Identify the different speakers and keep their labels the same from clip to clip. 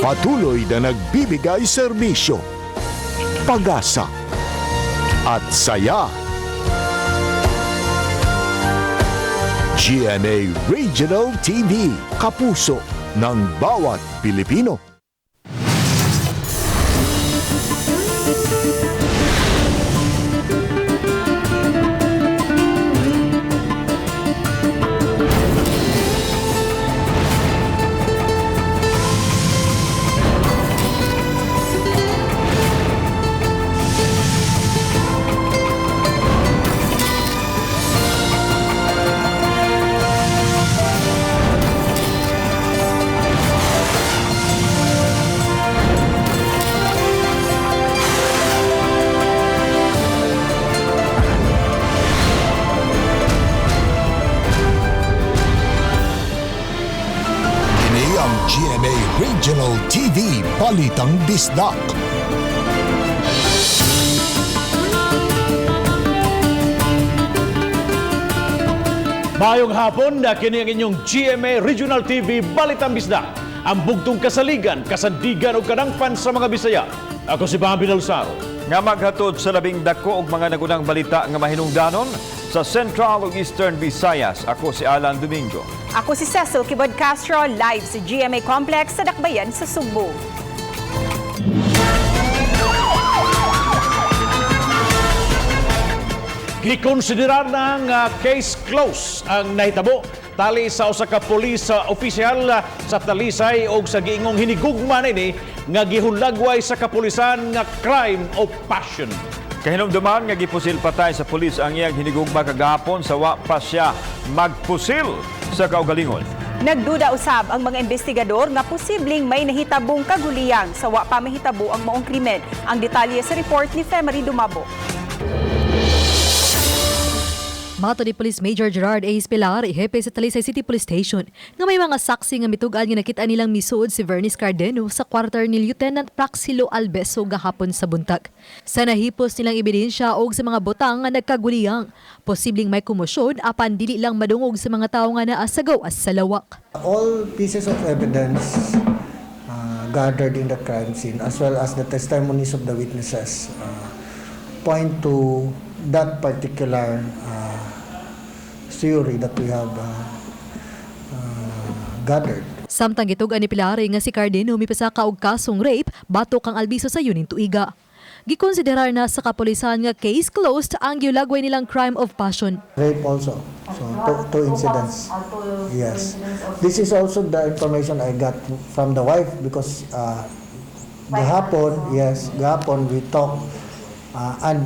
Speaker 1: Patuloy na nagbibigay serbisyo, pag-asa at saya. GMA Regional TV, kapuso ng bawat Pilipino. Kini ang GMA Regional TV Balitang Bisdak.
Speaker 2: Maayong hapon na kini ang inyong GMA Regional TV Balitang Bisdak. Ang bugtong kasaligan, kasandigan ug kadangpan sa mga Bisaya. Ako si Bobby Del Saro.
Speaker 3: Nga maghatod sa labing dako og mga nagunang balita nga mahinungdanon sa Central ug Eastern Visayas. Ako si Alan Domingo.
Speaker 4: Ako si Cecil Kibod Castro, live sa GMA Complex sa Dakbayan sa Sugbo.
Speaker 2: Gikonsiderar na nga case close ang nahitabo tali sa usa ka pulis opisyal sa Talisay og sa giingong hinigugma nini nga gihulagway sa kapulisan nga crime of passion.
Speaker 3: Kahinumduman nga gipusil patay sa pulis ang iyang hinigugma kagahapon sa wa pa siya magpusil sa kaugalingon.
Speaker 4: Nagduda usab ang mga investigador nga posibleng may nahitabong kaguliyang sa wa pa mahitabo ang maong krimen. Ang detalye sa report ni Femery Dumabo.
Speaker 5: Mato ni Police Major Gerard A. Pilar, hepe sa Talisay City Police Station, nga may mga saksi nga mitug-an nga nakita nilang misuod si Vernice Cardeno sa kwarter ni Lieutenant Praxilo Albeso gahapon sa buntag. Sa nahipos nilang ebidensya og sa mga botang nga nagkaguliyang, posibleng may komosyon apan dili lang madungog sa mga tawo nga naa sa gawas sa lawak.
Speaker 6: All pieces of evidence gathered in the crime scene, as well as the testimonies of the witnesses, point to that particular theory that we have gathered.
Speaker 5: Samtang gitug-an ni Pilari nga si Cardeno mipasaka og kasong rape batok kang Albiso sa yuning tuiga. Gikonsiderar na sa kapulisan nga case closed ang gilagway nilang crime of passion.
Speaker 6: Rape also. So, two incidents. Yes. This is also the information I got from the wife because gahapon, yes, gahapon we talk and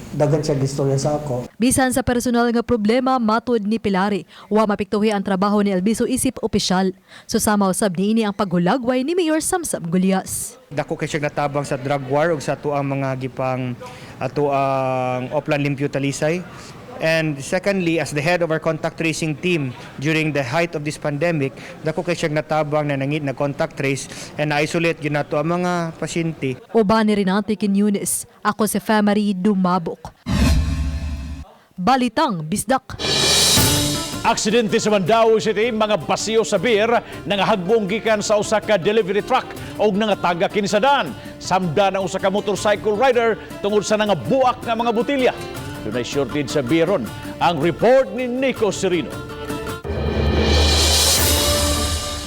Speaker 6: dagan siya gistorya sa ako.
Speaker 5: Bisan sa personal nga problema matud ni Pilari, wa mapiktuhi ang trabaho ni Albiso isip opisyal. Susama usab niini ang paghulagway ni Mayor Samsam Gulyas.
Speaker 7: Dako kay siya natabang sa drug war ug sa atuang mga gipang atuang Oplan Limpio Talisay. And secondly, as the head of our contact tracing team during the height of this pandemic, dako kay siya natabang na nangit na contact trace and na-isolate gyud nato ang mga pasyente.
Speaker 5: Uban ni Renate Quiñones, ako si Femery Dumabok. Balitang Bisdak.
Speaker 2: Aksidente sa Mandaue City, mga basiyo sa beer nangahagbong gikan sa usa ka delivery truck og nangataga kini sa daan. Samda ng usa ka motorcycle rider tungod sa nangabuak nga mga botelya. Dunay shortage sa beer ron. Ang report ni Nico Serino.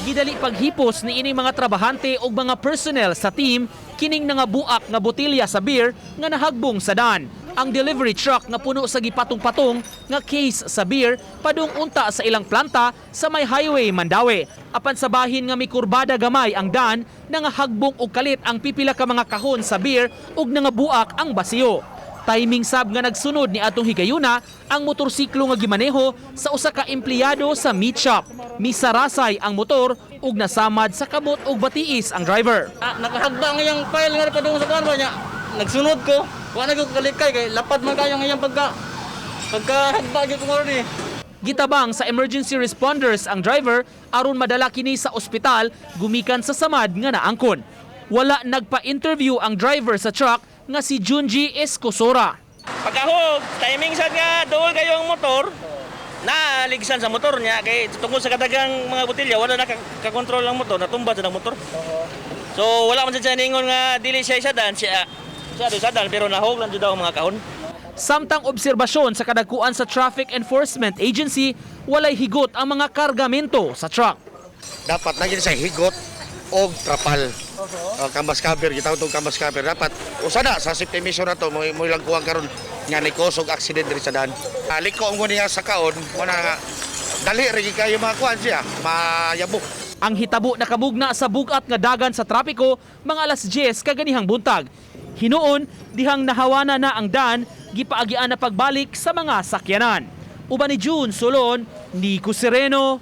Speaker 8: Gidali paghipos ni ini mga trabahante og mga personnel sa team kining nangabuak nga botelya sa beer nga nahagbong sa daan. Ang delivery truck nga puno sa gipatong-patong nga case sa beer padung unta sa ilang planta sa may highway Mandaue. Apan sa bahin nga mikurbada gamay ang daan, nangahagbong og kalit ang pipila ka mga kahon sa beer ug nangabuak ang basiyo. Timing sab nga nagsunod ni atong higayuna ang motorsiklo nga gimaneho sa usa ka empleyado sa meat shop. Misarasay ang motor ug nasamad sa kamot ug batiis ang driver.
Speaker 9: Ah, nakahagba nga yung file nga padung sa kuan ba niya. Nagsunod ko. Wa na ko kalikay kay lapad man kayo ngayang pagka hagba gyud ko ni.
Speaker 8: Gitabang sa emergency responders ang driver aron madala kini sa ospital gumikan sa samad nga naangkon. Wala nagpa-interview ang driver sa truck nga si Junji Escosora.
Speaker 9: Pagkahog, timing sad nga duol kayo ang motor. Naaligsan sa motor niya kay tungkol sa kadagang mga botelya, wala na kakontrol ang motor, natumba sa motor. So wala man siya ningon nga dili siya isadan, siya siya do sadan pero nahog lang jud daw ang mga kahon.
Speaker 8: Samtang obserbasyon sa kadagkuan sa Traffic Enforcement Agency, walay higot ang mga kargamento sa truck.
Speaker 10: Dapat na sa higot og trapal. Canvas cover, gitawag tong canvas cover. Dapat usa na sa safety measure na to mo mo ilang kuwang karon nga ni cause og accident diri sa daan. Liko ang niya sa kaon, mo na nga dali ra gyud kayo mga kuan siya, mayabo.
Speaker 8: Ang hitabo nakabugna sa bugat nga dagan sa trapiko mga alas 10 kaganihang buntag. Hinuon, dihang nahawana na ang dan, gipaagian na pagbalik sa mga sakyanan. Uban ni June Solon, Nico Sereno,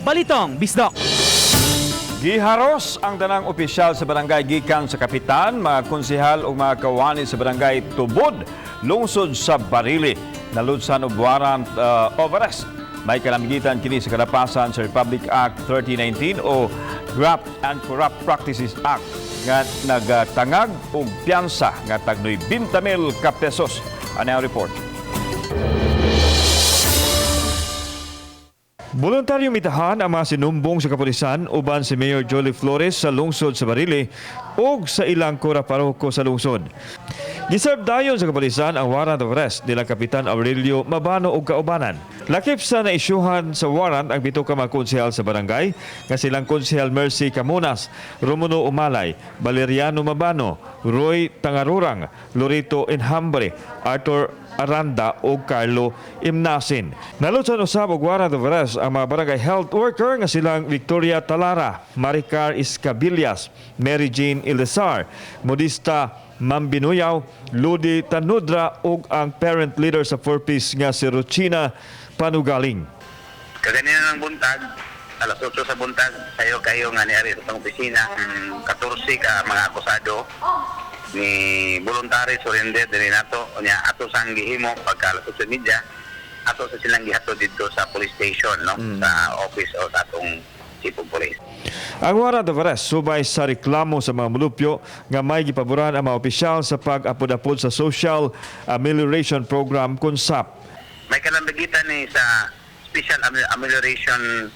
Speaker 8: Balitang Bisdak.
Speaker 3: Giharos ang tanang opisyal sa barangay gikan sa kapitan, mga konsehal ug mga kawani sa barangay Tubod, lungsod sa Barili. Naludsan og warrant of arrest. May kalamigitan kini sa kalapasan sa Republic Act 3019 o Graft and Corrupt Practices Act nga nagatangag og piyansa nga tagnoy 20,000 ka pesos. Ano ang report? Voluntaryo mitahan ang mga sinumbong sa kapulisan uban si Mayor Jolly Flores sa lungsod sa Barili ug sa ilang kura paroko sa lungsod. Giserve dayon sa kapulisan ang warrant of arrest nila Kapitan Aurelio Mabano ug kaubanan. Lakip sa naisyuhan sa warrant ang pito ka mga konsehal sa barangay nga silang Konsehal Mercy Camunas, Romulo Umalay, Valeriano Mabano, Roy Tangarurang, Lorito Enhambre, Arthur Aranda o Carlo Imnasin. Nalutsan usab og warrant of arrest ang mga barangay health worker nga silang Victoria Talara, Maricar Escabillas, Mary Jane Ilesar, Modista Mambinuyaw, Ludi Tanudra ug ang parent leader sa 4Ps nga si Rochina Panugaling.
Speaker 11: Kaganina ng buntag, alas 8 sa buntag, sayo kayo nga niari sa itong opisina, 14 ka mga akusado ni voluntary surrender diri nato unya ato sang gihimo pagka alas 8:30 ato sa silang gihatod didto sa police station, no, sa office o sa atong chief of police.
Speaker 3: Ang warrant of arrest subay sa reklamo sa mga mulupyo nga may gipaboran ang mga opisyal sa pag-apod-apod sa Social Amelioration Program kun SAP.
Speaker 11: May kalambigitan ni sa special amelioration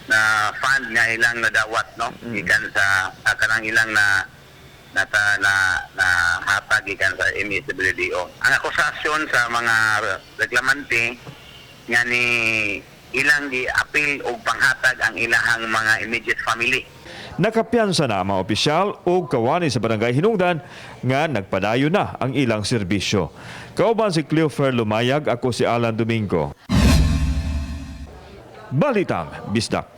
Speaker 11: na fund nga ilang nadawat, no, gikan sa kanang ilang na nata na na hatag gikan sa MSWDO. Ang akusasyon sa mga reklamante nga ni ilang gi-appeal og panghatag ang ilahang mga immediate family.
Speaker 3: Nakapiyansa na ang mga opisyal o kawani sa barangay Hinungdan nga nagpadayon na ang ilang serbisyo. Kauban si Cleofer Lumayag, ako si Alan Domingo. Balitang Bisdak.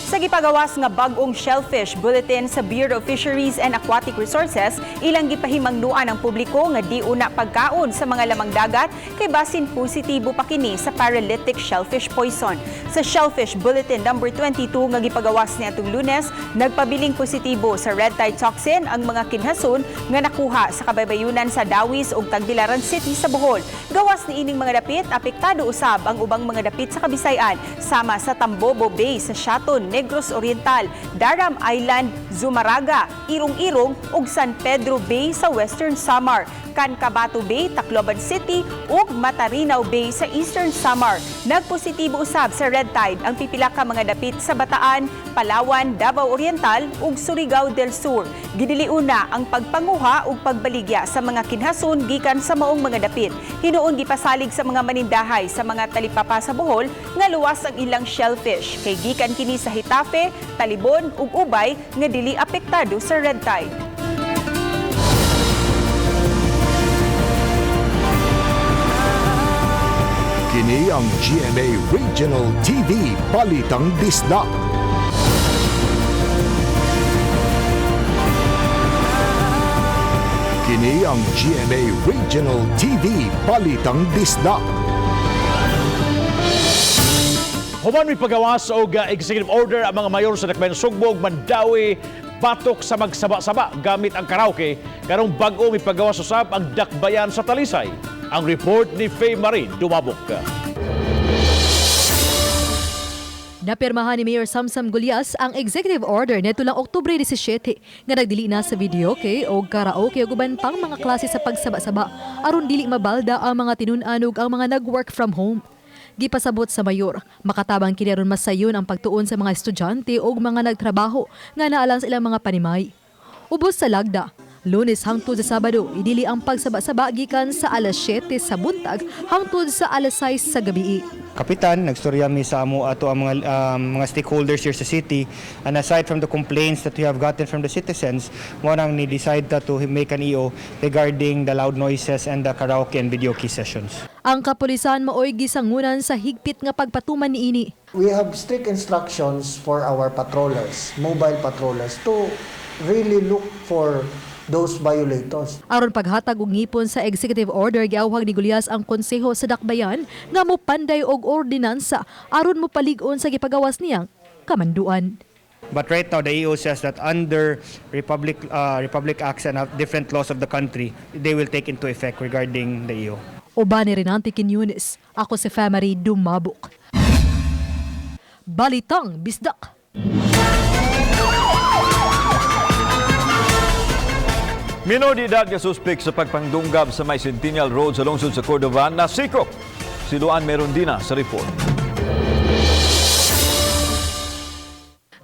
Speaker 4: Sa gipagawas nga bag-ong shellfish bulletin sa Bureau of Fisheries and Aquatic Resources, ilang gipahimangnuan ang publiko nga di una pagkaon sa mga lamang dagat kay basin positibo pa kini sa paralytic shellfish poison. Sa Shellfish Bulletin number 22 nga gipagawas niadtong Lunes, nagpabiling positibo sa red tide toxin ang mga kinhason nga nakuha sa kabaybayunan sa Dawis ug Tagbilaran City sa Bohol. Gawas niining mga dapit, apektado usab ang ubang mga dapit sa Kabisayan sama sa Tambobo Bay sa Siaton, Negros Oriental, Daram Island, Zumaraga, Irong-Irong ug San Pedro Bay sa Western Samar, Cancabato Bay, Tacloban City ug Matarinao Bay sa Eastern Samar. Nagpositibo usab sa red tide ang pipila ka mga dapit sa Bataan, Palawan, Davao Oriental ug Surigao del Sur. Gidiliuna ang pagpanguha ug pagbaligya sa mga kinhason gikan sa maong mga dapit. Hinuon gipasalig sa mga manindahay sa mga talipapa sa Bohol nga luwas ang ilang shellfish kay gikan kini sa Getafe, Talibon ug Ubay nga dili apektado sa red tide.
Speaker 1: Kini ang GMA Regional TV Balitang Bisdak. Kini ang GMA Regional TV Balitang Bisdak.
Speaker 2: Human may pagawas og executive order ang mga mayor sa Dakbayan Sugbo ug Mandaue batok sa magsaba-saba gamit ang karaoke, karong bag-o may pagawas usab ang Dakbayan sa Talisay. Ang report ni Faye Marie Dumabok.
Speaker 5: Napirmahan ni Mayor Samsam Gullas ang executive order neto lang Oktubre 17 nga nagdili na sa videoke o karaoke ug uban pang mga klase sa pagsaba-saba aron dili mabalda ang mga tinun-an ug ang mga nag-work from home. Gipasabot sa mayor, makatabang kini aron masayon ang pagtuon sa mga estudyante ug mga nagtrabaho nga naalang sa ilang mga panimay. Ubos sa lagda, Lunes hangtod sa Sabado, idili ang pagsaba-saba gikan sa alas 7 sa buntag hangtod sa alas 6 sa gabi.
Speaker 7: Kapitan, nagstorya mi sa amo ato ang mga stakeholders here sa city, and aside from the complaints that we have gotten from the citizens, mo nang ni decide ta to make an EO regarding the loud noises and the karaoke and videoke sessions.
Speaker 5: Ang kapulisan maoy gisangunan sa higpit nga pagpatuman niini.
Speaker 6: We have strict instructions for our patrollers, mobile patrollers, to really look for those violators.
Speaker 5: Aron paghatag og ngipon sa executive order, giawhag ni Gullas ang konseho sa Dakbayan nga mopanday og ordinansa aron mopalig-on sa gipagawas niyang kamanduan.
Speaker 7: But right now, the EO says that under Republic Acts and different laws of the country, they will take into effect regarding the EO.
Speaker 5: Uban ni Renante Quiñones, ako si Famary Dumabok. Balitang Bisdak.
Speaker 3: Minor de edad nga suspek sa pagpangdunggab sa may Centennial Road sa lungsod sa Cordova nasikop. Si Luan Merondina sa report.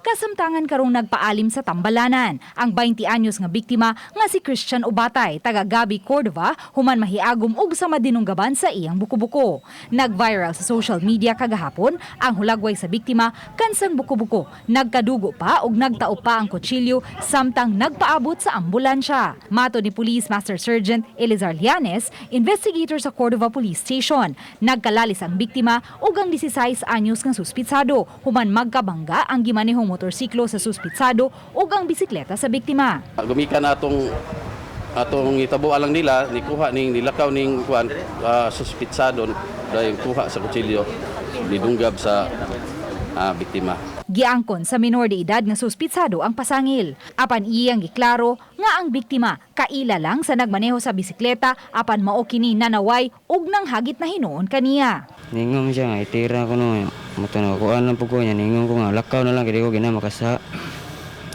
Speaker 12: Kasamtangan karong nagpaalim sa tambalanan ang 20 anyos nga biktima nga si Christian Ubatay, taga Gabi, Cordova, human mahiagom og sa madinunggaban sa iyang buko-buko. Nag-viral sa social media kagahapon ang hulagway sa biktima kansang buko-buko. Nagkadugo pa og nagtao pa ang kutsilyo samtang nagpaabot sa ambulansya. Matod ni Police Master Sergeant Elizar Lianes, investigator sa Cordova Police Station, nagkalalis ang biktima ug ang 16 anyos nga suspitsado human magkabangga ang gimanehong motorsiklo sa suspitsado ug ang bisikleta sa biktima.
Speaker 13: Gumikan atong itabo lang nila nikuha ning nilakaw ning kuan suspitsado dahil kuha sa kutsilyo nidunggab sa biktima.
Speaker 12: Giangkon sa minor de edad nga suspitsado ang pasangil. Apan iyang giklaro nga ang biktima kaila lang sa nagmaneho sa bisikleta apan mao kini nanaway ug nanghagit na hinuon kaniya.
Speaker 14: Ningong siya nga itira ko no, matunaw ko lang po ko niya, ningong ko nga lakaw na lang kay di ko gina makasa.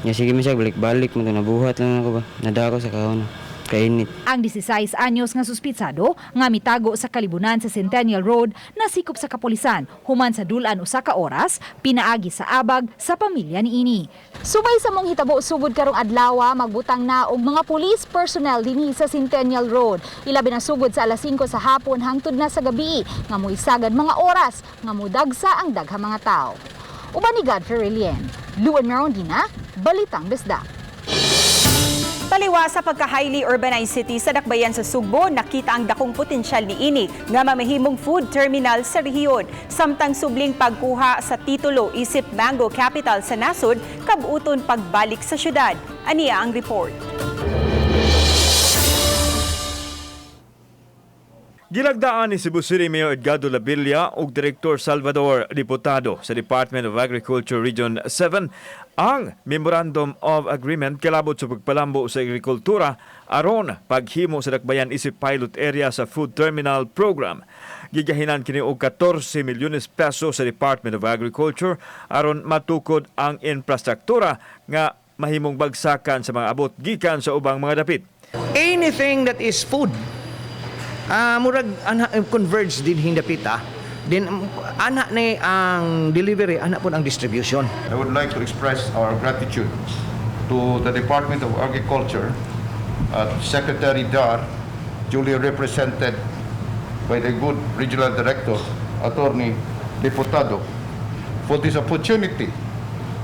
Speaker 14: Nya sige mi siya balik-balik mo nabuhat lang ako ba. Nadako sa kahon. Kainit.
Speaker 12: Ang 16 anyos nga suspitsado nga mitago sa kalibunan sa Centennial Road nasikop sa kapulisan human sa dulan usa ka oras pinaagi sa abag sa pamilya niini. Subay sa mong hitabo sugod karong adlaw, magbutang na og mga police personnel dinhi sa Centennial Road. Ilabi na sugod sa alas 5 sa hapon hangtod na sa gabi nga moisagad mga oras nga mudagsa ang daghang mga tawo. Uban ni Godfrey Relien, Luan Merondina, Balitang Bisdak.
Speaker 4: Taliwa sa pagka-highly urbanized city sa Dakbayan sa Sugbo, nakita ang dakong potensyal niini nga mamahimong food terminal sa rehiyon. Samtang subling pagkuha sa titulo isip Mango Capital sa nasod, kabuton pagbalik sa syudad. Aniya ang report.
Speaker 3: Gilagdaan ni Cebu City Mayor Edgardo Labilla ug Director Salvador Diputado sa Department of Agriculture Region 7 ang Memorandum of Agreement kalabot sa pagpalambo sa agrikultura aron paghimo sa Dakbayan isip pilot area sa Food Terminal Program. Gigahinan kini og 14 milyones peso sa Department of Agriculture aron matukod ang infrastruktura nga mahimong bagsakan sa mga abot gikan sa ubang mga dapit.
Speaker 15: Anything that is food, murag ana converge din hindapit ah. Then ana ni ang delivery, ana pud ang distribution.
Speaker 16: I would like to express our gratitude to the Department of Agriculture, Secretary Dar, duly represented by the good Regional Director, Attorney Diputado, for this opportunity,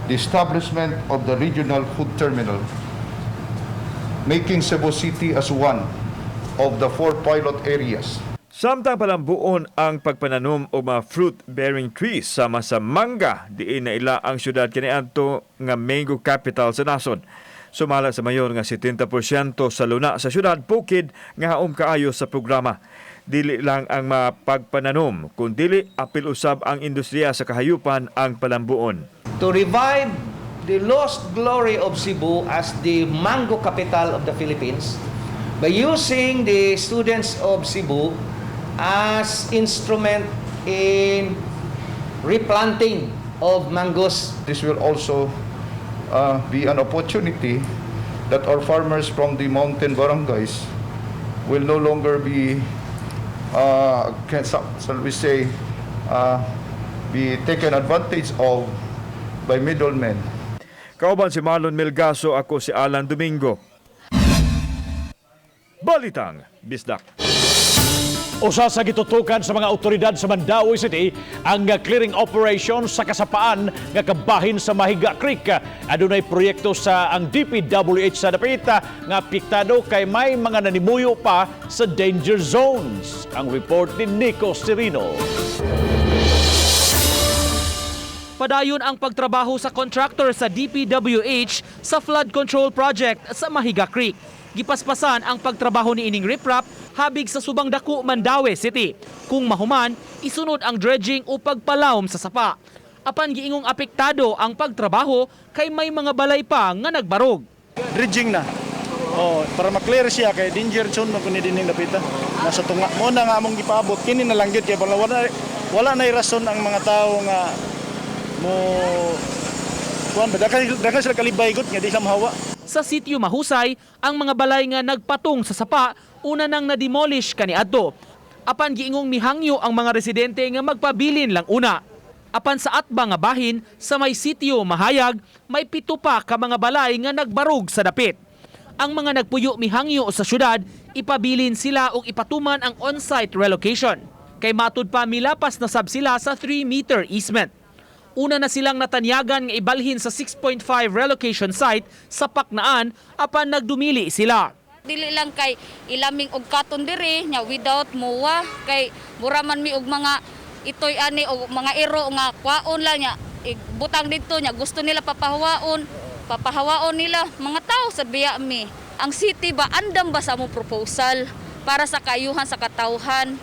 Speaker 16: the establishment of the Regional Food Terminal, making Cebu City as one of the four pilot areas.
Speaker 3: Samtang palambuon ang pagpananom og mga fruit-bearing trees sama sa mangga, diin na ila ang syudad kaniadto nga mango capital sa nasod. Sumala sa mayor nga 70% sa luna sa syudad bukid nga haom kaayo sa programa. Dili lang ang mapagpananom, kun dili apil usab ang industriya sa kahayupan ang palambuon.
Speaker 15: To revive the lost glory of Cebu as the mango capital of the Philippines by using the students of Cebu as instrument in replanting
Speaker 17: of mangoes.
Speaker 16: This will also be an opportunity that our farmers from the mountain barangays will no longer be, shall we say, be taken advantage of by middlemen.
Speaker 3: Kauban si Marlon Melgaso, ako si Alan Domingo. Balitang Bisdak.
Speaker 2: Usa sa gitutukan sa mga otoridad sa Mandaue City ang clearing operation sa kasapaan nga kabahin sa Mahiga Creek. Adunay proyekto sa ang DPWH sa dapit nga apektado kay may mga nanimuyo pa sa danger zones. Ang report ni Nico Serino.
Speaker 8: Padayon ang pagtrabaho sa contractor sa DPWH sa flood control project sa Mahiga Creek. Gipaspasan ang pagtrabaho ni ining riprap habig sa Subang Dako, Mandaue City. Kung mahuman, isunod ang dredging o pagpalawom sa sapa. Apan giingong apektado ang pagtrabaho kay may mga balay pa nga nagbarog.
Speaker 18: Dredging na. Oh, para ma-clear siya kay danger zone man kuni dining dapita. Nasa tunga mo na nga among gipaabot kini na lang gyud kay wala wala, wala nay rason ang mga tao nga mo kuan ba daghan daghan sila kalibay gud nga di sila mahawa.
Speaker 8: Sa sitio Mahusay, ang mga balay nga nagpatong sa sapa una nang na-demolish kaniadto. Apan giingong mihangyo ang mga residente nga magpabilin lang una. Apan sa atbang nga bahin sa may sitio Mahayag, may 7 pa ka mga balay nga nagbarog sa dapit. Ang mga nagpuyo mihangyo sa syudad, ipabilin sila og ipatuman ang on-site relocation. Kay matud pa milapas na sab sila sa 3-meter easement. Una na silang natanyagan nga ibalhin sa 6.5 relocation site sa Paknaan apan nagdumili sila.
Speaker 19: Dili lang kay ilaming og katon diri nya without muwa kay mura man mi og mga itoy ani og mga iro nga kwaon lang nya butang didto nya gusto nila papahawaon papahawaon nila mga tao sa biya mi. Ang city ba andam ba sa among proposal para sa kaayuhan sa katawhan?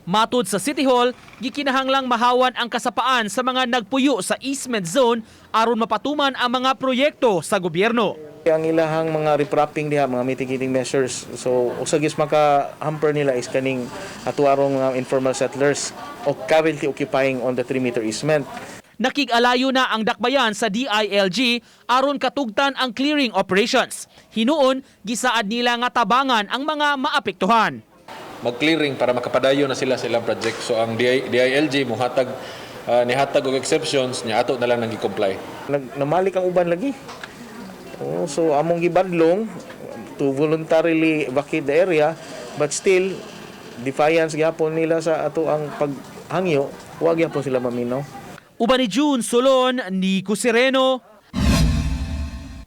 Speaker 8: Matud sa City Hall, gikinahanglang mahawan ang kasapaan sa mga nagpuyo sa easement zone aron mapatuman ang mga proyekto sa gobyerno.
Speaker 17: Ang ilahang mga riprapping diha, mga mitigating measures. So usa gyud maka-hamper nila is kaning atuarong mga informal settlers o currently occupying on the 3-meter easement.
Speaker 8: Nakig-alayo na ang dakbayan sa DILG aron katugtan ang clearing operations. Hinuon, gisaad nila nga tabangan ang mga maapektuhan.
Speaker 20: Mag-clearing para makapadayon na sila sa ilang project. So ang DILG muhatag nihatag og exceptions nya ato na lang nang gi-comply.
Speaker 17: Namalik ang uban lagi. Oh, so among gibadlong to voluntarily vacate the area, but still defiance gyapon nila sa ato ang paghangyo, wa gyapon sila maminaw.
Speaker 8: Uban ni June Solon, Nico Sereno,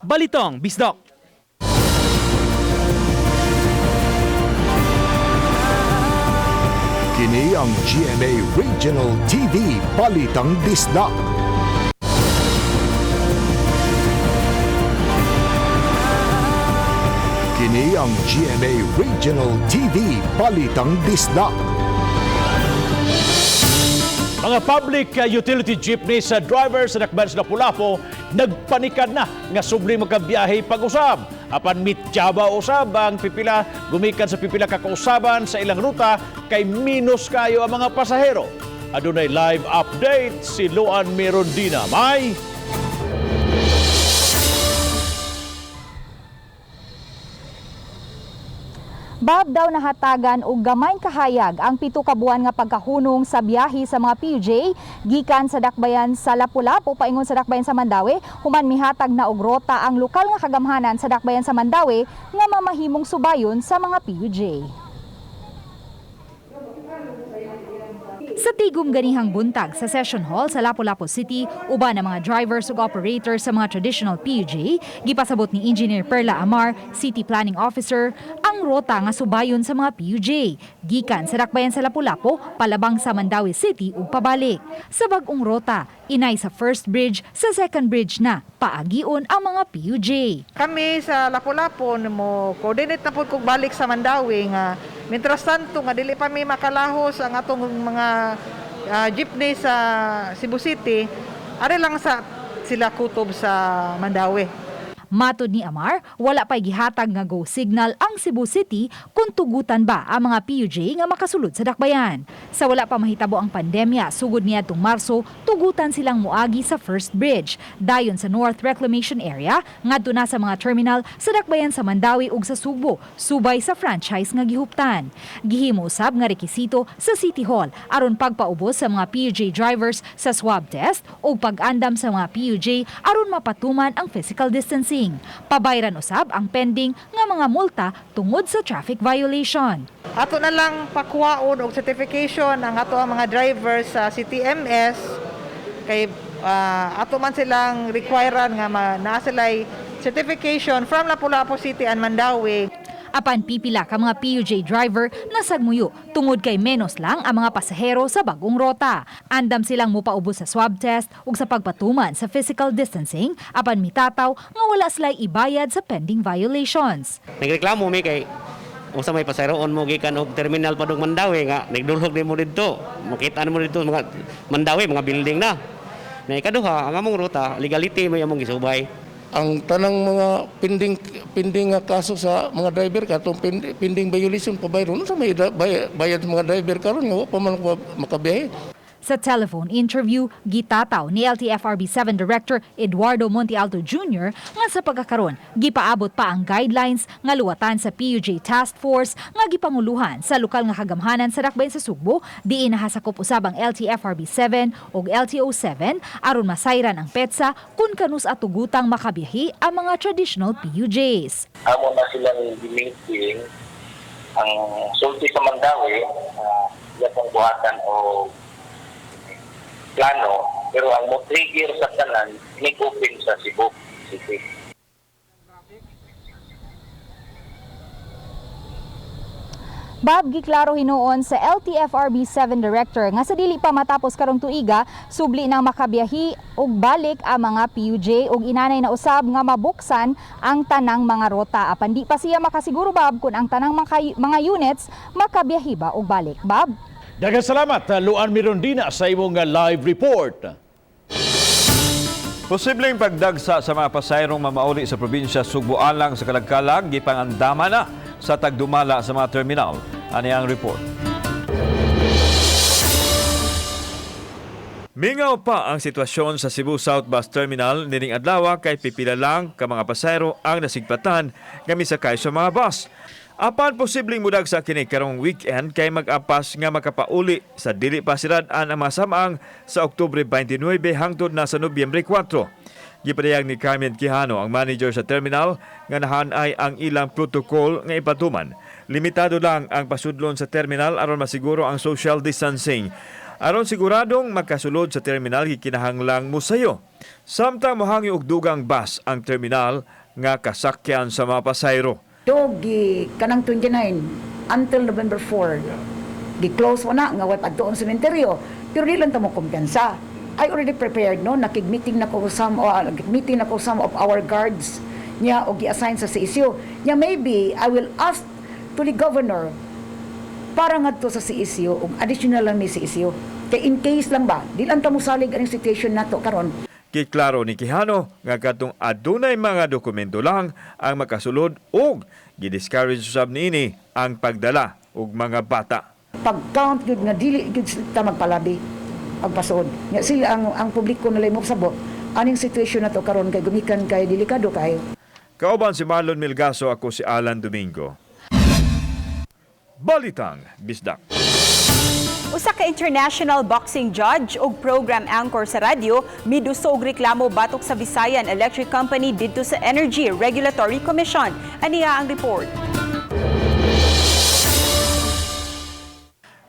Speaker 8: Balitang Bisdak.
Speaker 1: Kini ang GMA Regional TV Balitang Bisdak. Kini ang GMA Regional TV Balitang Bisdak.
Speaker 2: Mga public utility jeepney sa driver sa dakbayan sa Lapu-Lapu nagpanikan na nga subli magkabiyahe pag-usab. Apan mityaba usab ang pipila gumikan sa pipila ka kausaban sa ilang ruta kay minus kayo ang mga pasahero. Adunay live update si Luan Mirondina. May
Speaker 12: Bab daw nahatagan og gamay kahayag ang 7 ka buwan nga pagkahunong sa biyahe sa mga PUJ gikan sa dakbayan sa Lapu-Lapu paingon sa dakbayan sa Mandaue, human mihatag na og rota ang lokal nga kagamhanan sa dakbayan sa Mandaue nga mamahimong subayon sa mga PUJ. Sa tigom ganihang buntag sa Session Hall sa Lapu-Lapu City, uban ang mga drivers ug operators sa mga traditional PUJ, gipasabot ni Engineer Perla Amar, City Planning Officer, ang rota nga subayon sa mga PUJ, gikan sa dakbayan sa Lapu-Lapu, palabang sa Mandaue City ug pabalik. Sa bag-ong rota, inay sa first bridge, sa second bridge na paagion ang mga PUJ.
Speaker 21: Kami sa Lapu-Lapu mo coordinate na pud kog balik sa Mandaue nga mientras tanto nga dili pa mi makalahos ang atong mga jeepney sa Cebu City, ari lang sa sila kutob sa Mandaue.
Speaker 12: Matod ni Amar, wala pa'y gihatag nga go signal ang Cebu City kung tugutan ba ang mga PUJ nga makasulod sa dakbayan. Sa wala pa mahitabo ang pandemya, sugod niadtong Marso, tugutan silang muagi sa First Bridge, dayon sa North Reclamation Area, ngadto na sa mga terminal sa dakbayan sa Mandaue ug sa Sugbo, subay sa franchise nga gihuptan. Gihimo usab nga rekisito sa City Hall aron pagpaubos sa mga PUJ drivers sa swab test ug pag-andam sa mga PUJ aron mapatuman ang physical distancing. Pabayran usab ang pending nga mga multa tungod sa traffic violation.
Speaker 21: Ato na lang pakuwaon og certification ang ato ang mga drivers sa CTMS kay ato man silang requirean nga naa sila'y certification from Lapu-Lapu City and Mandaue.
Speaker 12: Apan pipila ka mga PUJ driver na sagmuyo tungod kay menos lang ang mga pasahero sa bagong rota. Andam silang mupaubos sa swab test ug sa pagpatuman sa physical distancing apan mitataw nga wala sila ibayad sa pending violations.
Speaker 9: Nagreklamo mi kay usa may pasaheroon mo gikan og terminal padung Mandaue nga nagdulhog nimo didto. Makita nimo didto mga Mandaue, mga building na. Na ikaduha, ang among ruta, legality may among gisubay.
Speaker 22: Ang tanang mga pending pending nga kaso sa mga driver, katong pending violation, pabayron sa may bayad sa mga driver karon nga wa pa man makabiyahe.
Speaker 12: Sa telephone interview, gitataw ni LTFRB 7 Director Eduardo Montealto Jr. nga sa pagkakaron, gipaabot pa ang guidelines nga luwatan sa PUJ Task Force nga gipanguluhan sa lokal nga kagamhanan sa dakbayan sa Sugbo, diin nahasakop usab ang LTFRB 7 ug LTO 7 aron masayran ang petsa kung kanus atugutang makabiyahe ang mga traditional PUJs.
Speaker 11: Amo na silang meeting ang sulti sa Mandaue, uh, buhatan o plano, pero ang mo trigger sa tanan ni-open sa Cebu City.
Speaker 12: Bob, giklaro hinuon sa LTFRB 7 Director nga sa dili pa matapos karong tuiga, subli nang makabiyahi og balik ang mga PUJ ug inanay na usab nga mabuksan ang tanang mga rota. Apan di pa siya makasiguro, Bob, kung ang tanang mga units makabiyahi ba og balik. Bob?
Speaker 2: Daghang salamat, Luan Mirondina, sa imong live report.
Speaker 3: Posibleng pagdagsa sa mga pasayrong mamauli sa probinsya Sugbo alang sa kalagkalag, gipangandama na sa tagdumala sa mga terminal. Ani ang report. Mingaw pa ang sitwasyon sa Cebu South Bus Terminal nining adlaw kay pipila lang ka mga pasayro ang nasigpatan nga misakay sa mga bus. Apan posibleng mudagsa kini karong weekend kay mag-apas nga makapauli sa dili pa sirad-an ang mga samang sa Oktubre 29 hangtod na sa Nobyembre 4. Gipadayag ni Carmen Quijano, ang manager sa terminal, nga nahanay ang ilang protocol nga ipatuman. Limitado lang ang pasudlon sa terminal aron masiguro ang social distancing. Aron siguradong makasulod sa terminal, gikinahanglang musayo. Samtang mohangyo og dugang bus ang terminal nga kasakyan sa mga pasayro.
Speaker 23: Do gi kanang 29 until November 4. Gi-close mo na nga way padtuon sementeryo. Pero di lang ta mo kumpiyansa. I already prepared, no, nakig-meeting na ko some meeting na ko some of our guards niya og gi-assign sa CSU. Nya maybe I will ask to the governor para ngadto sa CSU og additional lang ni CSU. Kay in case lang ba, di lang ta mo salig aning situation nato karon.
Speaker 3: Giklaro ni Quijano nga katong adunay mga dokumento lang ang makasulod ug gidiscourage usab niini ang pagdala og mga bata.
Speaker 23: Pag-count gyud nga dili gyud ta magpalabi pagpasuod. Nga sila ang publiko na mo sabot aning situation nato karon kay gumikan kay delikado kayo.
Speaker 3: Kauban si Marlon Milgaso, ako si Alan Domingo. Balitang Bisdak.
Speaker 4: Usa ka international boxing judge ug program anchor sa radyo miduso og reklamo batok sa Visayan Electric Company didto sa Energy Regulatory Commission. Aniya ang report.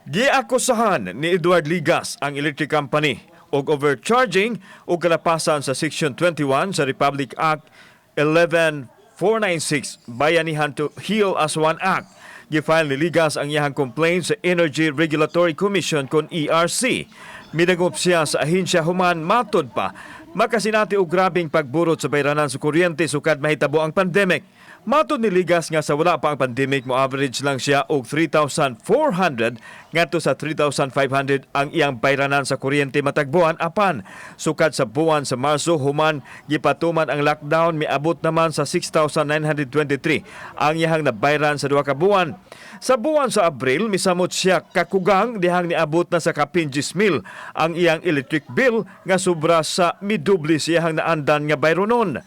Speaker 3: Giakusahan ni Edward Ligas ang electric company og overcharging o kalapasan sa Section 21 sa Republic Act 11496, Bayanihan to Heal as One Act. Gifile ni Ligas ang iyahang complaint sa Energy Regulatory Commission kon ERC. Midagop siya sa ahensya human matod pa Makasinati og grabeng pagburot sa bayranan sa kuryente sukad mahitabo ang pandemic. Matod ni Ligas nga sa wala pa ang pandemic, mo average lang siya og 3,400 ngadto sa 3,500 ang iyang bayranan sa kuryente matag buwan, apan sukad sa buwan sa Marso human gipatuman ang lockdown, miabot naman sa 6,923 ang iyang nabayran sa 2 ka buwan. Sa buwan sa Abril, misamot siya kakugang dihang niabot na sa kapin 10,000 ang iyang electric bill nga sobra sa midubli siyang naandan nga bayronon.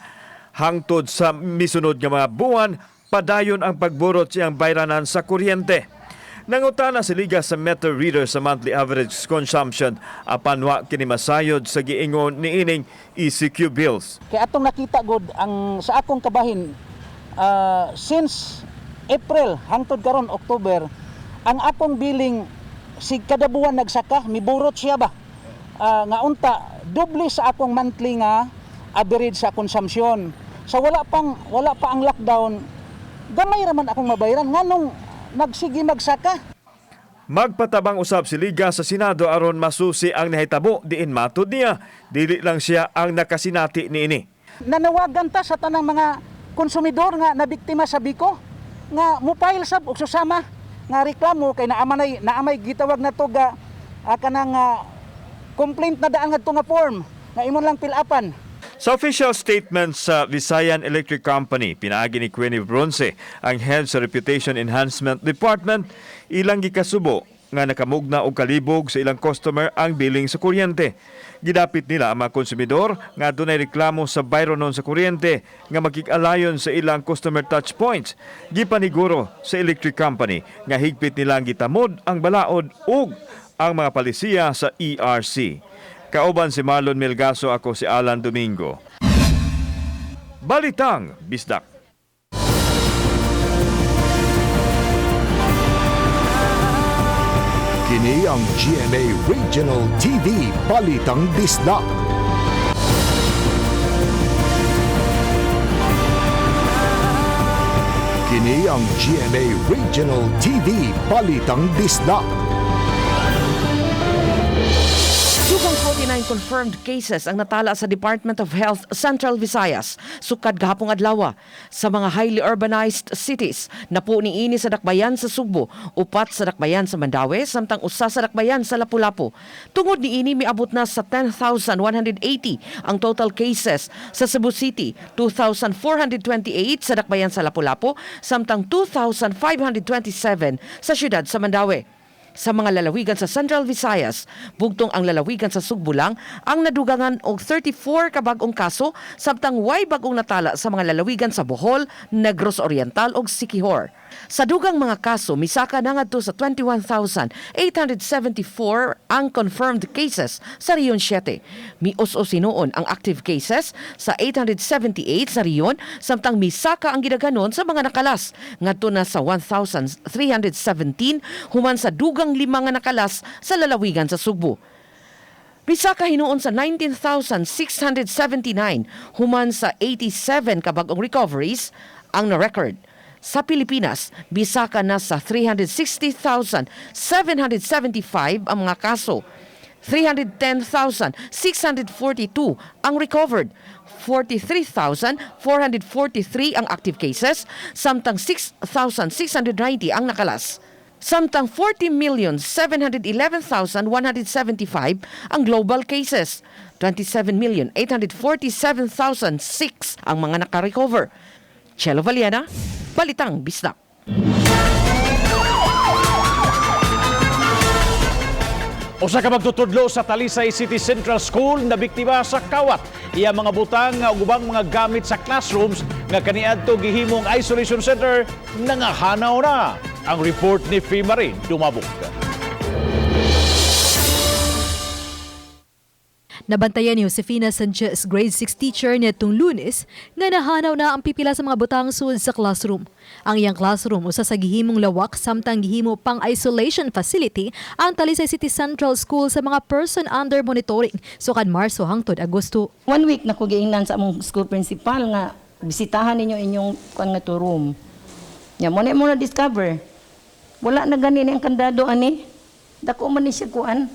Speaker 3: Hangtod sa misunod nga mga buwan, padayon ang pagburot siyang bayranan sa kuryente. Nangutana si Ligas sa meter reader sa monthly average consumption apan wa kini masayod sa giingon niining ECQ bills.
Speaker 6: Kaya atong nakita god ang sa akong kabahin, since April hangtod karon October, ang akong billing sig kada buwan nagsaka, miburot siya ba. Nga unta doble sa akong monthly nga average sa konsumpsyon. Sa wala pa ang lockdown, gamay ra man akong mabayaran nganong nagsige magsaka.
Speaker 3: Magpatabang usab si Liga sa Senado aron masusi ang nahitabo diin matud niya dili lang siya ang nakasinati niini.
Speaker 6: Nanawagan ta sa tanang mga konsumidor nga nabiktima sa Biko nga mupile sab og susama nga reklamo kay naamay gitawag na to ga kanang complaint na daan ngadto nga form nga imon lang fill-upan.
Speaker 3: Sa official statement sa Visayan Electric Company, pinaagi ni Queenie Bronce, ang head sa Reputation Enhancement Department, ilang gikasubo nga nakamugna og kalibog sa ilang customer ang billing sa kuryente. Gidapit nila ang mga konsumidor nga adunay reklamo sa bayronon sa kuryente nga makig-alayon sa ilang customer touch points. Gipaniguro sa electric company nga higpit nilang gitamod ang balaod ug ang mga palisiya sa ERC. Kauban si Marlon Melgaso, ako si Alan Domingo. Balitang Bisdak.
Speaker 1: Kini ang GMA Regional TV Balitang Bisdak. Kini ang GMA Regional TV Balitang Bisdak.
Speaker 7: Dugang 49 confirmed cases ang natala sa Department of Health Central Visayas sukad gahapong adlaw sa mga highly urbanized cities. Napo niini sa dakbayan sa Sugbo, 4 sa dakbayan sa Mandaue, samtang 1 sa dakbayan sa Lapu-Lapu. Tungod niini miabot na sa 10,180 ang total cases sa Cebu City, 2,428 sa dakbayan sa Lapu-Lapu, samtang 2,527 sa siyudad sa Mandaue. Sa mga lalawigan sa Central Visayas, bugtong ang lalawigan sa Sugbo lang ang nadugangan og 34 ka bag-ong kaso, samtang way bag-ong natala sa mga lalawigan sa Bohol, Negros Oriental ug Siquijor. Sa dugang mga kaso, misaka na ngadto sa 21,874 ang confirmed cases sa Region 7. Mius-us hinuon ang active cases sa 878 sa Region, samtang misaka ang gidaghanon sa mga nakalas ngadto na sa 1,317 human sa dugang 5 nga nakalas sa lalawigan sa Sugbo. Misaka hinuon sa 19,679 human sa 87 ka bag-ong recoveries ang na-record. Sa Pilipinas, bisaka na sa 360,775 ang mga kaso. 310,642 ang recovered, 43,443 ang active cases, samtang 6,690 ang nakalas. Samtang 40,711,175 ang global cases, 27,847,006 ang mga nakarecover. Chelo Valiena, Balitang Bisdak.
Speaker 2: Usa ka magtutudlo sa Talisay City Central School na biktima sa kawat. Iya mga butang ug ubang mga gamit sa classrooms nga kaniadto gihimong isolation center nangahanaw na. Ang report ni Fimari Dumabok.
Speaker 5: Nabantayan ni Josefina Sanchez, grade 6 teacher niadtong Lunes, nga nahanaw na ang pipila sa mga butang sulod sa classroom. Ang iyang classroom usa sa gihimong lawak samtang gihimo pang isolation facility ang Talisay City Central School sa mga person under monitoring sukad Marso hangtod Agosto.
Speaker 10: 1 week na ko giingnan sa among school principal nga bisitahan ninyo inyong kuan nga to room. Nya mo na mo na discover. Wala na gani ni ang kandado ani. Dako man ni siya kuan.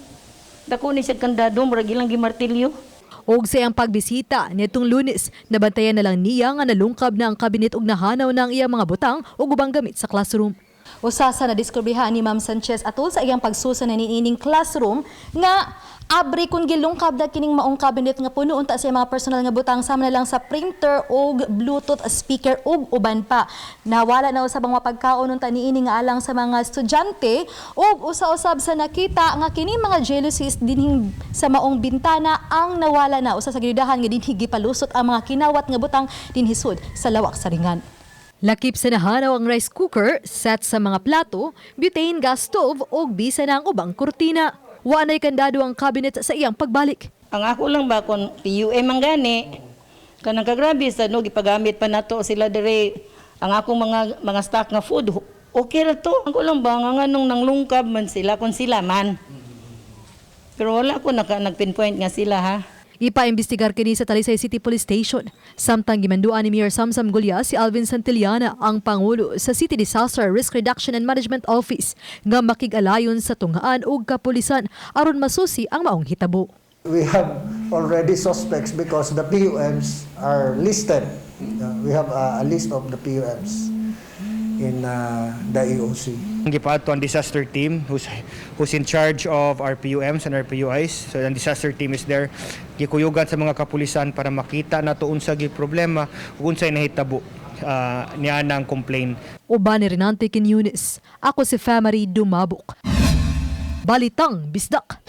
Speaker 10: Dako ni siya kandado, murag ilang gimartilyo.
Speaker 5: Og sa iyang pagbisita nitong Lunes, nabantayan na lang niya nga nalungkab na ang kabinet ug nahanaw na ang iyang mga butang ug ubang gamit sa classroom. Usa sa nadiskubrihan ni Ma'am Sanchez atol sa iyang pagsusa na niining classroom nga abri kung gilungkab na kining maong cabinet nga puno unta sa mga personal nga butang sama na lang sa printer og Bluetooth speaker ug uban pa. Nawala na usab ang mapagkaon unta niini nga alang sa mga estudyante ug usa-usab sa nakita nga kini mga jalousies dinhing sa maong bintana ang nawala na, usa sa gidudahan nga dinhi gipalusot ang mga kinawat nga butang dinhi sud sa lawak sa ringan. Lakip sa nahanaw ang rice cooker, set sa mga plato, butane gas stove ug bisa na ang ubang kurtina. Wa na'y kandado ang cabinet sa iyang pagbalik.
Speaker 10: Ang ako lang ba kung PUM ang gani, kanang kagrabe sa no gipagamit pa nato sila dire ang akong mga stock nga food, okay ra to. Ang ko lang ba nga nganong nanglungkab man sila kung sila man. Pero wala ko nagpinpoint nga sila ha.
Speaker 5: Ipaimbestigar kini sa Talisay City Police Station. Samtang gimanduan ni Mayor Samsam Gulya si Alvin Santillana, ang pangulo sa City Disaster Risk Reduction and Management Office, nga makig-alayon sa tunghaan ug kapulisan aron masusi ang maong hitabo.
Speaker 13: We have already suspects because the PUMs are listed. We have a list of the PUMs in the EOC.
Speaker 14: Gipaadto ang disaster team who's in charge of our PUMs and our PUIs. So ang disaster team is there. Gikuyugan sa mga kapulisan para makita nato unsa gi problema ug unsay nahitabo niya ang complaint.
Speaker 5: Uban ni Renante Quiñones, ako si Famary Dumabok. Balitang Bisdak.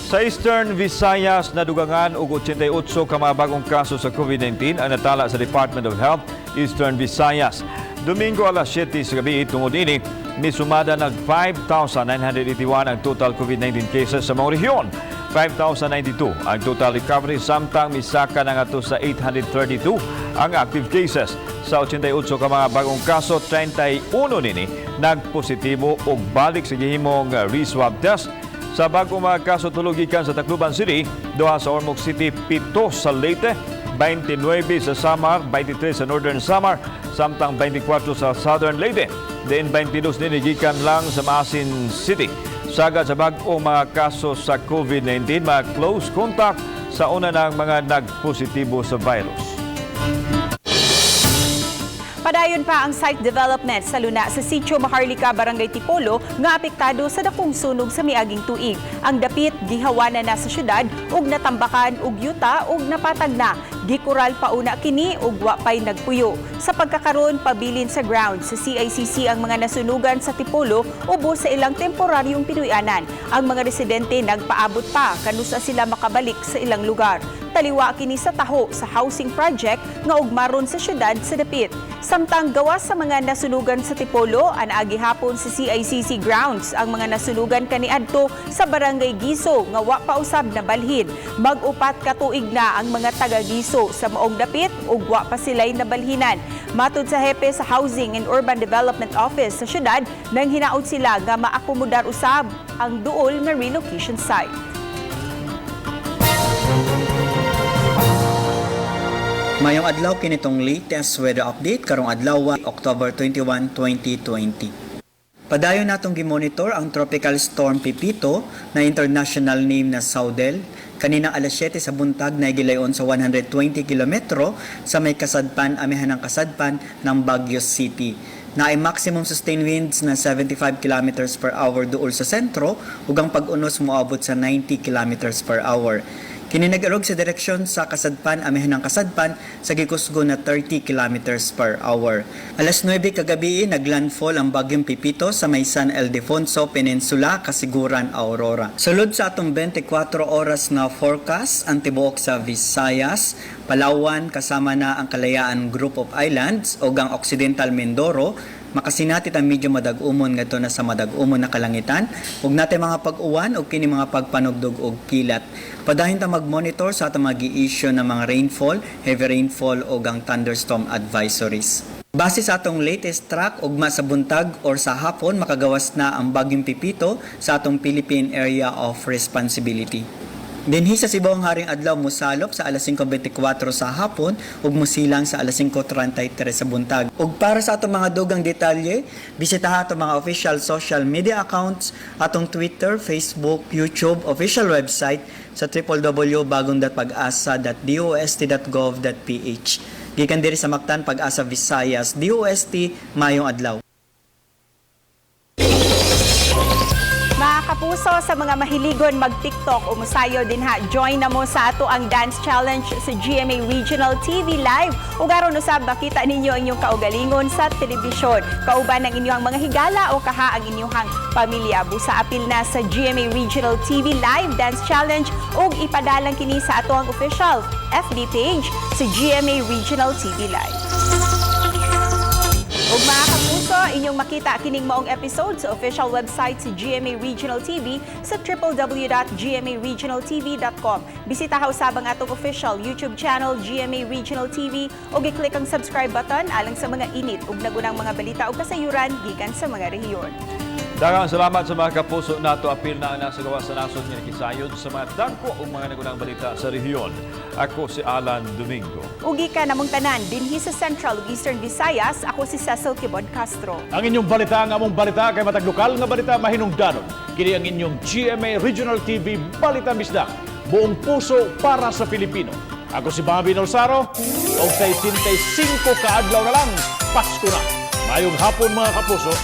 Speaker 3: Sa Eastern Visayas, nadugangan og 88 ka mga bagong kaso sa COVID-19 ang natala sa Department of Health, Eastern Visayas. Domingo alas 7 sa gabi, tungod ini, misumada nag 5,981 ang total COVID-19 cases sa mga rehiyon. 5,092 ang total recovery, samtang misaka na ngadto sa 832 ang active cases. Sa 88 ka mga bagong kaso, 31 nini nagpositibo og balik sa gihimong reswab test. Sa bagong mga kaso, 3 gikan sa Tacloban City, 2 sa Ormoc City, 7 sa Leyte, 29 sa Samar, 23 sa Northern Samar, samtang 24 sa Southern Leyte. Diin 22 nini gikan lang sa Maasin City. Sagad sa bag-ong mga kaso sa COVID-19, mga close contact sa una ng mga nagpositibo sa virus.
Speaker 4: Padayon pa ang site development sa luna sa Sitio Maharlika, Barangay Tipolo nga apektado sa dakong sunog sa miaging tuig. Ang dapit gihawanan na sa syudad ug natambakan og yuta ug napatag na. Gikural pauna kini ug wa pay nagpuyo. Sa pagkakaron, pabilin sa ground sa CICC ang mga nasunugan sa Tipolo ubos sa ilang temporaryong pinuy-anan. Ang mga residente nagpaabot pa kanusa sila makabalik sa ilang lugar. Taliwa kini sa taho sa housing project nga ugmaron sa syudad sa dapit. Samtang gawas sa mga nasunugan sa Tipolo, anaagi hapon sa CICC grounds ang mga nasunugan kaniadto sa Barangay Giso nga wa pa usab na balhin. Mag-upat ka tuig na ang mga taga Giso sa maong dapit ug wa pa sila'y nabalhinan. Matud sa hepe sa Housing and Urban Development Office sa syudad, nang hinaot sila nga maakomodar usab ang duol nga relocation site.
Speaker 15: Mayong adlaw, kinitong latest weather update karong adlaw, October 21, 2020. Padayon natong gimonitor ang tropical storm Pepito na international name na Saudel. Kaninang alas 7 sa buntag na gilayon sa 120 kilometro sa may kasadpan, amihan ng kasadpan ng Baguio City. Naay maximum sustained winds na 75 kilometers per hour duol sa sentro ug ang pag-unos moabot sa 90 kilometers per hour. Kini nag-arog sa direksyon sa kasadpan, amihan ng kasadpan sa gikusgo na 30 kilometers per hour. Alas 9 kagabi, naglandfall ang bagyong Pepito sa may San Ildefonso Peninsula, Casiguran, Aurora. Sulod sa atong 24 oras na forecast, ang tibuok sa Visayas, Palawan, kasama na ang Kalayaan Group of Islands o ang Occidental Mindoro, makasinati ta medyo madag-umon ngadto na sa madag-umon na kalangitan ug natay mga pag-uwan ug kini mga pagpanugdog og kilat. Padayon ta mag-monitor sa atong mga gi-issue ng mga rainfall, heavy rainfall ug ang thunderstorm advisories. Base sa atong latest track, ugma sa buntag or sa hapon makagawas na ang bagyong Pepito sa atong Philippine Area of Responsibility. Dinhi sa Cebu, ang haring adlaw mosalop sa alas 5:24 sa hapon ug mosilang sa alas 5:33 sa buntag. Ug para sa atong mga dugang detalye, bisitaha atong mga official social media accounts, atong Twitter, Facebook, YouTube, official website sa www.bagong.pagasa.dost.gov.ph. Gikan diri sa Mactan, Pag-asa Visayas, DOST, maayong adlaw.
Speaker 4: Mga kapuso, sa mga mahiligon mag-TikTok o musayo din ha, join na mo sa ato ang dance challenge sa GMA Regional TV Live. Ug aron usab makita ninyo ang inyong kaugalingon sa telebisyon. Kauban ang inyong mga higala o kaha ang inyong pamilya. Busa apil na sa GMA Regional TV Live Dance Challenge ug ipadalang kini sa ato ang official FB page sa GMA Regional TV Live. Ug mga kapuso, inyong makita kining maong episode sa official website sa GMA Regional TV sa www.gmaregionaltv.com. Bisita usab ang atong official YouTube channel GMA Regional TV ug i-click ang subscribe button alang sa mga init ug nagunang mga balita ug kasayuran gikan sa mga rehiyon.
Speaker 3: Daghang salamat sa mga kapuso nato, apil na ang nasa gawas sa nasod nga nakisayod sa mga dagko ug mga nagunang balita sa rehiyon. Ako si Alan Domingo.
Speaker 4: Ug gikan namong tanan dinhi sa Central ug Eastern Visayas, ako si Cecil Kibod Castro.
Speaker 2: Ang inyong balita, ang among balita, kay matag lokal nga balita mahinungdanon. Kini ang inyong GMA Regional TV Balita Bisdak. Buong puso para sa Pilipino. Ako si Bobby Nolsaro, og sa 85 kaadlaw na lang, Pasko na. Maayong hapon, mga kapuso.